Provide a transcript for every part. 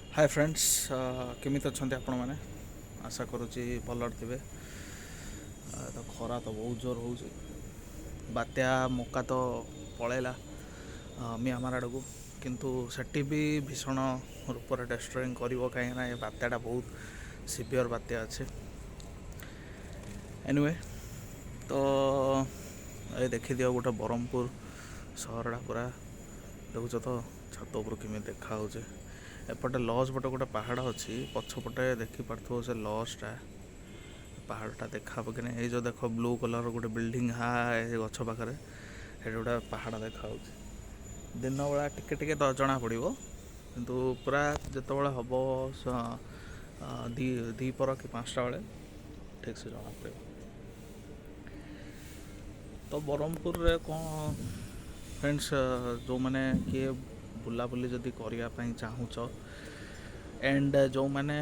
ହାଏ friends, କେମିତି ଅଛନ୍ତି ଆପଣମାନେ? ଆଶା କରୁଛି ଭଲରେ ଥିବେ। ତ ଖରା ତ ବହୁତ ଜୋର ହେଉଛି। ବାତ୍ୟା ମୋକା ତ ପଳେଇଲା ମିଆଁମାର ଆଡ଼କୁ, କିନ୍ତୁ ସେଠି ବି ଭୀଷଣ ରୂପରେ ଡେଷ୍ଟ୍ରୟିଂ କରିବ, କାହିଁକିନା ଏ ବାତ୍ୟାଟା ବହୁତ ସିଭିଅର୍ ବାତ୍ୟା ଅଛି। ଏନିୱେ, ତ ଏ ଦେଖିଦିଅ ଗୋଟେ ବ୍ରହ୍ମପୁର ସହରଟା ପୁରା। ଦେଖୁଛ ତ ଛାତ ଉପରୁ କେମିତି ଦେଖାହେଉଛି? ଏପଟେ ଲଜ୍ ପଟେ ଗୋଟେ ପାହାଡ଼ ଅଛି, ପଛପଟେ ଦେଖିପାରୁଥିବ ସେ ଲଜ୍ଟା। ପାହାଡ଼ଟା ଦେଖାହବ କି ନାହିଁ? ଏଇ ଯେଉଁ ଦେଖ, ବ୍ଲୁ କଲର୍ ଗୋଟେ ବିଲ୍ଡିଂ ହାଇ ଗଛ ପାଖରେ, ସେଠି ଗୋଟେ ପାହାଡ଼ ଦେଖାହେଉଛି। ଦିନ ବେଳା ଟିକେ ଟିକେ ତ ଜଣା ପଡ଼ିବ, କିନ୍ତୁ ପୁରା ଯେତେବେଳେ ହବ ଦ୍ୱିପହର କି 5ଟା ବେଳେ, ଠିକ୍ସେ ଜଣା ପଡ଼ିବ। ତ ବ୍ରହ୍ମପୁରରେ କ'ଣ ଫ୍ରେଣ୍ଡସ୍, ଯେଉଁମାନେ କିଏ ବୁଲାବୁଲି ଯଦି କରିବା ପାଇଁ ଚାହୁଁଛ ଆଣ୍ଡ ଯେଉଁମାନେ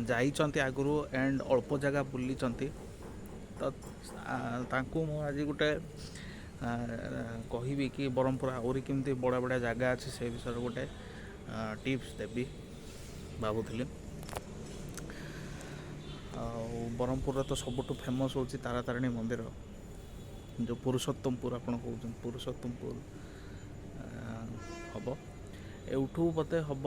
ଯାଇଛନ୍ତି ଆଗରୁ ଆଣ୍ଡ ଅଳ୍ପ ଜାଗା ବୁଲିଛନ୍ତି, ତ ତାଙ୍କୁ ମୁଁ ଆଜି ଗୋଟେ କହିବି କି ବ୍ରହ୍ମପୁର ଆହୁରି କେମିତି ବଢ଼ିଆ ବଢ଼ିଆ ଜାଗା ଅଛି, ସେ ବିଷୟରେ ଗୋଟେ ଟିପ୍ସ ଦେବି ଭାବୁଥିଲି। ଆଉ ବ୍ରହ୍ମପୁରରେ ତ ସବୁଠୁ ଫେମସ୍ ହେଉଛି ତାରାତାରିଣୀ ମନ୍ଦିର, ଯେଉଁ ପୁରୁଷୋତ୍ତମପୁର ଆପଣ କହୁଛନ୍ତି, ପୁରୁଷୋତ୍ତମପୁର ହେବ। ଏଇଠୁ ବୋଧେ ହେବ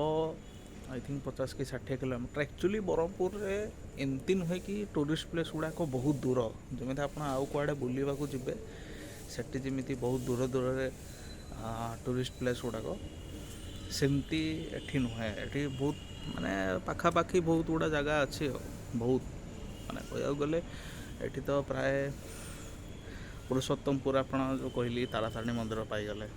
I think 50 କି 60 କିଲୋମିଟର। ଆକ୍ଚୁଆଲି ବ୍ରହ୍ମପୁରରେ ଏମିତି ନୁହେଁ କି ଟୁରିଷ୍ଟ ପ୍ଲେସ୍ ଗୁଡ଼ାକ ବହୁତ ଦୂର। ଯେମିତି ଆପଣ ଆଉ କୁଆଡ଼େ ବୁଲିବାକୁ ଯିବେ, ସେଠି ଯେମିତି ବହୁତ ଦୂର ଦୂରରେ ଟୁରିଷ୍ଟ ପ୍ଲେସ୍ ଗୁଡ଼ାକ, ସେମିତି ଏଠି ନୁହେଁ। ଏଠି ବହୁତ ମାନେ ପାଖାପାଖି ବହୁତ ଗୁଡ଼ା ଜାଗା ଅଛି। ଆଉ ବହୁତ ମାନେ କହିବାକୁ ଗଲେ ଏଠି ତ ପ୍ରାୟ ପୁରୁଷୋତ୍ତମପୁର ଆପଣ ଯେଉଁ କହିଲି, ତାରାତାରିଣୀ ମନ୍ଦିର ପାଇଗଲେ।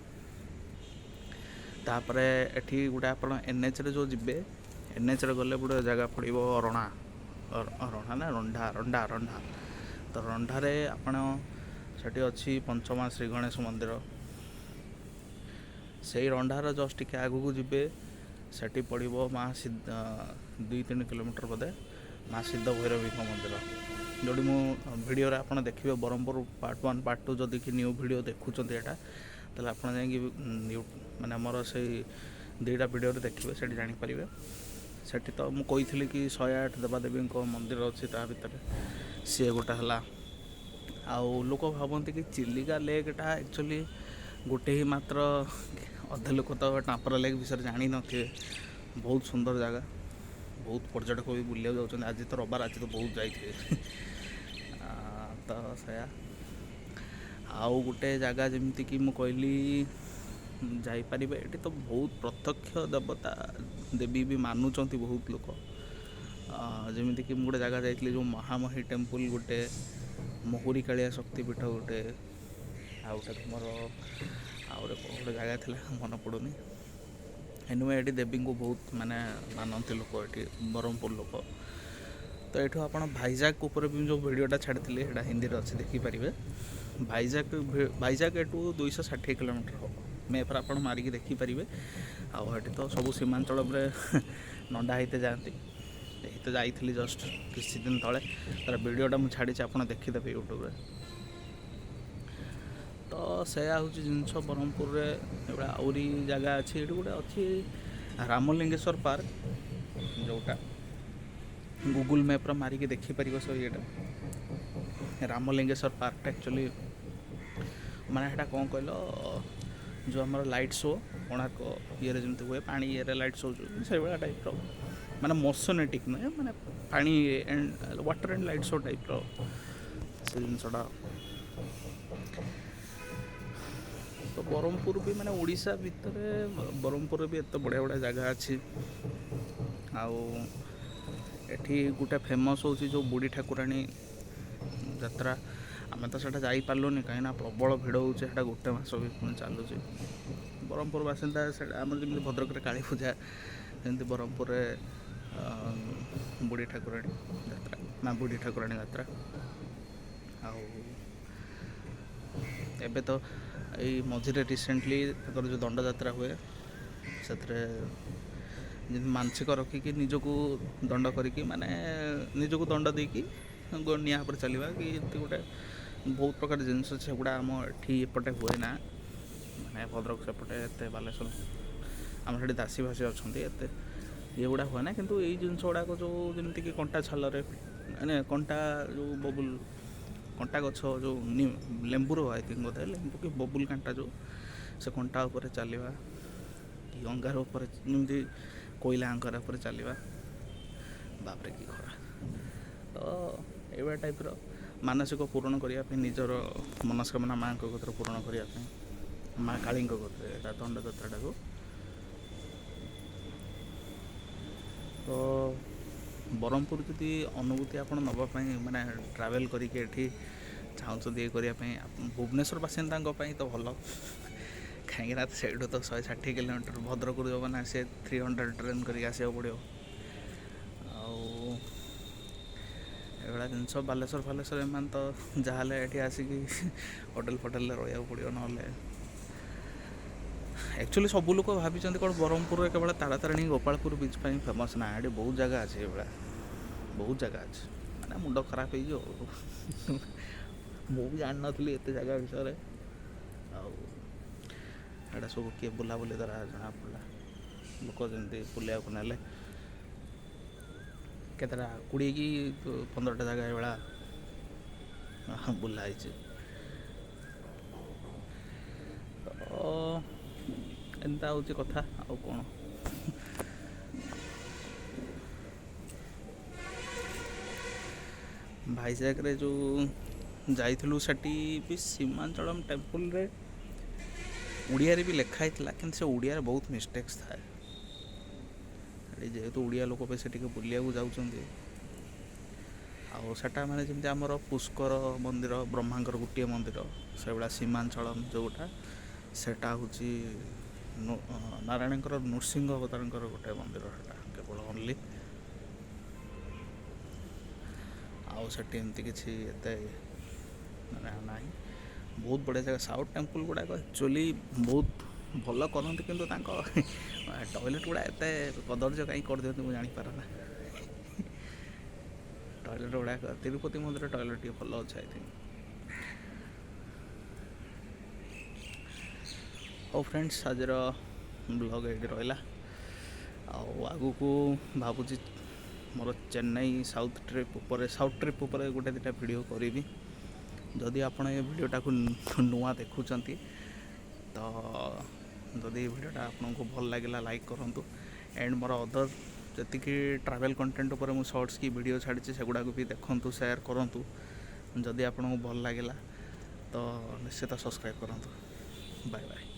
ତାପରେ ଏଠି ଗୋଟେ ଆପଣ ଏନ୍ଏଚ୍ରେ ଯେଉଁ ଯିବେ, ଏନ୍ଏଚ୍ରେ ଗଲେ ଗୋଟେ ଜାଗା ପଡ଼ିବ ରଣା, ରଣା ନା ରଣ୍ଢା, ରଣ୍ଢା, ରଣ୍ଢା। ତ ରଣ୍ଢାରେ ଆପଣ ସେଠି ଅଛି ପଞ୍ଚମା ଶ୍ରୀ ଗଣେଶ ମନ୍ଦିର। ସେଇ ରଣ୍ଢାର ଜଷ୍ଟ ଟିକେ ଆଗକୁ ଯିବେ, ସେଠି ପଡ଼ିବ ମା ସିଦ୍ଧ, 2-3 କିଲୋମିଟର ବୋଧେ, ମା ସିଦ୍ଧ ଭୈରବୀଙ୍କ ମନ୍ଦିର, ଯେଉଁଠି ମୁଁ ଭିଡ଼ିଓରେ ଆପଣ ଦେଖିବେ ବ୍ରହ୍ମପୁର ପାର୍ଟ 1, ପାର୍ଟ 2। ଯଦି କି ନ୍ୟୁ ଭିଡ଼ିଓ ଦେଖୁଛନ୍ତି ଏଇଟା, ତାହେଲେ ଆପଣ ଯାଇକି ମାନେ ଆମର ସେଇ ଦୁଇଟା ଭିଡ଼ିଓରେ ଦେଖିବେ, ସେଠି ଜାଣିପାରିବେ। ସେଠି ତ ମୁଁ କହିଥିଲି କି 108 ଦେବାଦେବୀଙ୍କ ମନ୍ଦିର ଅଛି ତା ଭିତରେ, ସିଏ ଗୋଟେ ହେଲା। ଆଉ ଲୋକ ଭାବନ୍ତି କି ଚିଲିକା ଲେକ୍ଟା ଆକ୍ଚୁଆଲି ଗୋଟେ ହିଁ ମାତ୍ର। ଅଧେ ଲୋକ ତ ଟାମ୍ପରା ଲେକ୍ ବିଷୟରେ ଜାଣିନଥିବେ। ବହୁତ ସୁନ୍ଦର ଜାଗା, ବହୁତ ପର୍ଯ୍ୟଟକ ବି ବୁଲିବାକୁ ଯାଉଛନ୍ତି। ଆଜି ତ ରବିବାର, ଆଜି ତ ବହୁତ ଯାଇଥିବେ। ତ ସେୟା। ଆଉ ଗୋଟେ ଜାଗା ଯେମିତିକି ମୁଁ କହିଲି ଯାଇପାରିବେ। ଏଠି ତ ବହୁତ ପ୍ରତ୍ୟକ୍ଷ ଦେବତା ଦେବୀ ବି ମାନୁଛନ୍ତି ବହୁତ ଲୋକ। ଯେମିତିକି ମୁଁ ଗୋଟେ ଜାଗା ଯାଇଥିଲି, ଯେଉଁ ମହାମହୀ ଟେମ୍ପୁଲ ଗୋଟେ, ମହୁରୀ କାଳିଆ ଶକ୍ତିପୀଠ ଗୋଟେ, ଆଉ ଗୋଟେ ତୁମର ଆଉ ଗୋଟେ କ'ଣ ଗୋଟେ ଜାଗା ଥିଲା, ମନେ ପଡ଼ୁନି। ଏନିୱେ, ଏଠି ଦେବୀଙ୍କୁ ବହୁତ ମାନେ ମାନନ୍ତି ଲୋକ ଏଠି, ବ୍ରହ୍ମପୁର ଲୋକ। ତ ଏଠୁ ଆପଣ ଭାଇଜାକ ଉପରେ ବି ଯେଉଁ ଭିଡ଼ିଓଟା ଛାଡ଼ିଥିଲି, ସେଇଟା ହିନ୍ଦୀରେ ଅଛି, ଦେଖିପାରିବେ। ଭାଇଜାକ, ଭାଇଜାକ ଏଠୁ 260 କିଲୋମିଟର ହେବ। ମ୍ୟାପ୍ରେ ଆପଣ ମାରିକି ଦେଖିପାରିବେ। ଆଉ ଏଠି ତ ସବୁ ସୀମାଞ୍ଚଳ ଉପରେ ନଣ୍ଡା ହେଇତେ ଯାଆନ୍ତି। ଏଇ ତ ଯାଇଥିଲି ଜଷ୍ଟ କିଛି ଦିନ ତଳେ, ତାର ଭିଡ଼ିଓଟା ମୁଁ ଛାଡ଼ିଛି, ଆପଣ ଦେଖିଦେବେ ୟୁଟ୍ୟୁବରେ। ତ ସେୟା ହେଉଛି ଜିନିଷ। ବ୍ରହ୍ମପୁରରେ ଏଗୁଡ଼ା ଆହୁରି ଜାଗା ଅଛି। ଏଠି ଗୋଟେ ଅଛି ରାମଲିଙ୍ଗେଶ୍ୱର ପାର୍କ, ଯେଉଁଟା ଗୁଗୁଲ୍ ମ୍ୟାପ୍ରେ ମାରିକି ଦେଖିପାରିବ। ସେ ଇଏଟା ରାମଲିଙ୍ଗେଶ୍ୱର ପାର୍କଟା ଆକ୍ଚୁଆଲି ମାନେ ସେଇଟା କ'ଣ କହିଲ, ଯେଉଁ ଆମର ଲାଇଟ୍ ଶୋ କୋଣାର୍କ ଇଏରେ ଯେମିତି ହୁଏ, ପାଣି ଇଏରେ ଲାଇଟ୍ ଶୋ ଯେଉଁ ସେଇଭଳିଆ ଟାଇପ୍ର, ମାନେ ମୋସନେଟିକ୍ ନୁହେଁ, ମାନେ ପାଣି and water and light show ଟାଇପ୍ର ସେ ଜିନିଷଟା। ତ ବ୍ରହ୍ମପୁର ବି ମାନେ ଓଡ଼ିଶା ଭିତରେ ବ୍ରହ୍ମପୁରରେ ବି ଏତେ ବଢ଼ିଆ ବଢ଼ିଆ ଜାଗା ଅଛି। ଆଉ ଏଠି ଗୋଟେ ଫେମସ୍ ହେଉଛି ଯେଉଁ ବୁଢ଼ୀ ଠାକୁରାଣୀ ଯାତ୍ରା। ଆମେ ତ ସେଇଟା ଯାଇପାରିଲୁନି, କାହିଁକିନା ପ୍ରବଳ ଭିଡ଼ ହେଉଛି। ସେଇଟା ଗୋଟେ ମାସ ବି ପୁଣି ଚାଲୁଛି। ବ୍ରହ୍ମପୁର ବାସିନ୍ଦା ସେଇଟା ଆମର ଯେମିତି ଭଦ୍ରକରେ କାଳୀ ପୂଜା, ସେମିତି ବ୍ରହ୍ମପୁରରେ ବୁଢ଼ୀ ଠାକୁରାଣୀ ଯାତ୍ରା, ମା ବୁଢ଼ୀ ଠାକୁରାଣୀ ଯାତ୍ରା। ଆଉ ଏବେ ତ ଏଇ ମଝିରେ ରିସେଣ୍ଟଲି ତାଙ୍କର ଯେଉଁ ଦଣ୍ଡଯାତ୍ରା ହୁଏ, ସେଥିରେ ଯେମିତି ମାନସିକ ରଖିକି ନିଜକୁ ଦଣ୍ଡ କରିକି, ମାନେ ନିଜକୁ ଦଣ୍ଡ ଦେଇକି ନିଆଁ ଉପରେ ଚାଲିବା କି ଏମିତି ଗୋଟେ ବହୁତ ପ୍ରକାର ଜିନିଷ, ସେଗୁଡ଼ା ଆମ ଏଠି ଏପଟେ ହୁଏ ନା, ମାନେ ଭଦ୍ରକ ସେପଟେ ଏତେ, ବାଲେଶ୍ୱର ଆମର ସେଠି ଦାସୀ ଭାଷୀ ଅଛନ୍ତି ଏତେ। ଏଗୁଡ଼ା ହୁଏ ନା। କିନ୍ତୁ ଏଇ ଜିନିଷ ଗୁଡ଼ାକ ଯେଉଁ ଯେମିତିକି କଣ୍ଟା ଛାଲରେ, ମାନେ କଣ୍ଟା ଯେଉଁ ବବୁଲ, କଣ୍ଟା ଗଛ ଯେଉଁ ଲେମ୍ବୁର, I think ବୋଧେ ଲେମ୍ବୁ କି ବବୁଲ କାଣ୍ଟା ଯେଉଁ, ସେ କଣ୍ଟା ଉପରେ ଚାଲିବା କି ଅଙ୍ଗାର ଉପରେ, ଯେମିତି କୋଇଲା ଅଙ୍ଗାର ଉପରେ ଚାଲିବା, ବାପରେ କି ଖରା। ତ ଏଇଭଳିଆ ଟାଇପ୍ର ମାନସିକ ପୂରଣ କରିବା ପାଇଁ, ନିଜର ମନସ୍କାମନା ମାଆଙ୍କ କତିରେ ପୂରଣ କରିବା ପାଇଁ, ମା କାଳୀଙ୍କ କତିରେ ଏଇଟା ଦଣ୍ଡଯାତ୍ରାଟାକୁ। ତ ବ୍ରହ୍ମପୁର ଯଦି ଅନୁଭୂତି ଆପଣ ନେବା ପାଇଁ, ମାନେ ଟ୍ରାଭେଲ୍ କରିକି ଏଠି ଚାହୁଁଛନ୍ତି ଇଏ କରିବା ପାଇଁ, ଭୁବନେଶ୍ୱର ବାସିନ୍ଦାଙ୍କ ପାଇଁ ତ ଭଲ, କାହିଁକିନା ସେଇଠୁ ତ 160 କିଲୋମିଟର। ଭଦ୍ରକରୁ ଯେଉଁମାନେ ଆସିବେ 300 ଟ୍ରେନ୍ କରିକି ଆସିବାକୁ ପଡ଼ିବ। ଆଉ ଏଭଳିଆ ଜିନିଷ ବାଲେଶ୍ୱର ଫାଲେଶ୍ୱର ଏମାନେ ତ ଯାହାହେଲେ ଏଠି ଆସିକି ହୋଟେଲ ଫୋଟେଲରେ ରହିବାକୁ ପଡ଼ିବ, ନହେଲେ ଆକ୍ଚୁଆଲି ସବୁ ଲୋକ ଭାବିଛନ୍ତି କ'ଣ ବ୍ରହ୍ମପୁରରେ କେବଳ ତାରାତାରିଣୀ ଗୋପାଳପୁର ବିଚ୍ ପାଇଁ ଫେମସ୍ ନା, ଏଠି ବହୁତ ଜାଗା ଅଛି, ଏଭଳିଆ ବହୁତ ଜାଗା ଅଛି। ମାନେ ମୁଣ୍ଡ ଖରାପ ହେଇଯିବ। ମୁଁ ବି ଜାଣିନଥିଲି ଏତେ ଜାଗା ବିଷୟରେ। ଆଉ ଏଇଟା ସବୁ କିଏ ବୁଲାବୁଲି ଦ୍ୱାରା ଜଣାପଡ଼ିଲା। ଲୋକ ଯେମିତି ବୁଲିବାକୁ ନେଲେ କେତେଟା 20 କି 15ଟା ଜାଗା ଏଇଭଳିଆ ବୁଲା ହେଇଛି। ତ ଏନ୍ତା ହେଉଛି କଥା, ଆଉ କ'ଣ। ଭାଇଜାଗରେ ଯେଉଁ ଯାଇଥିଲୁ ସେଠି ବି ସୀମାଞ୍ଚଳମ୍ ଟେମ୍ପଲରେ ଓଡ଼ିଆରେ ବି ଲେଖା ହେଇଥିଲା, କିନ୍ତୁ ସେ ଓଡ଼ିଆରେ ବହୁତ ମିଷ୍ଟେକ୍ସ ଥାଏ। ସେଠି ଯେହେତୁ ଓଡ଼ିଆ ଲୋକ ବେଶୀ ଟିକେ ବୁଲିବାକୁ ଯାଉଛନ୍ତି, ଆଉ ସେଟା ମାନେ ଯେମିତି ଆମର ପୁଷ୍କର ମନ୍ଦିର ବ୍ରହ୍ମାଙ୍କର ଗୋଟିଏ ମନ୍ଦିର, ସେଇଭଳିଆ ସୀମାଞ୍ଚଳମ୍ ଯେଉଁଟା, ସେଟା ହେଉଛି ନାରାୟଣଙ୍କର ନୃସିଂହ ଅବତାରଙ୍କର ଗୋଟେ ମନ୍ଦିର, ସେଟା କେବଳ ଓନ୍ଲି। ଆଉ ସେଠି ଏମିତି କିଛି ଏତେ ମାନେ ନାହିଁ। ବହୁତ ବଢ଼ିଆ ଜାଗା। ସାଉଥ୍ ଟେମ୍ପଲ୍ ଗୁଡ଼ାକ ଆକ୍ଚୁଆଲି ବହୁତ ଭଲ କରନ୍ତି, କିନ୍ତୁ ତାଙ୍କ ଟଏଲେଟ୍ ଗୁଡ଼ା ଏତେ କଦର୍ଯ୍ୟ କାହିଁ କରିଦିଅନ୍ତି ମୁଁ ଜାଣିପାରେ ନା। ଟଏଲେଟ୍ ଗୁଡ଼ାକ ତିରୁପତି ମନ୍ଦିର ଟଏଲେଟ୍ ଟିକେ ଭଲ ଅଛି I think. ହଉ ଫ୍ରେଣ୍ଡସ୍, ଆଜିର ବ୍ଲଗ୍ ଏଇଠି ରହିଲା। ଆଉ ଆଗକୁ ଭାବୁଛି ମୋର ଚେନ୍ନାଇ ସାଉଥ୍ ଟ୍ରିପ୍ ଉପରେ, ସାଉଥ୍ ଟ୍ରିପ୍ ଉପରେ ଗୋଟେ ଦୁଇଟା ଭିଡ଼ିଓ କରିବି। ଯଦି ଆପଣ ଏ ଭିଡ଼ିଓଟାକୁ ନୂଆ ଦେଖୁଛନ୍ତି, ତ ଯଦି ଏ ଭିଡ଼ିଓଟା ଆପଣଙ୍କୁ ଭଲ ଲାଗିଲା ଲାଇକ୍ କରନ୍ତୁ, ଆଣ୍ଡ ମୋର ଅଦର ଯେତିକି ଟ୍ରାଭେଲ୍ କଣ୍ଟେଣ୍ଟ ଉପରେ ମୁଁ ସର୍ଟସ୍ କି ଭିଡ଼ିଓ ଛାଡ଼ିଛି ସେଗୁଡ଼ାକୁ ବି ଦେଖନ୍ତୁ, ସେୟାର କରନ୍ତୁ। ଯଦି ଆପଣଙ୍କୁ ଭଲ ଲାଗିଲା ତ ନିଶ୍ଚିତ ସବସ୍କ୍ରାଇବ୍ କରନ୍ତୁ। Bye bye.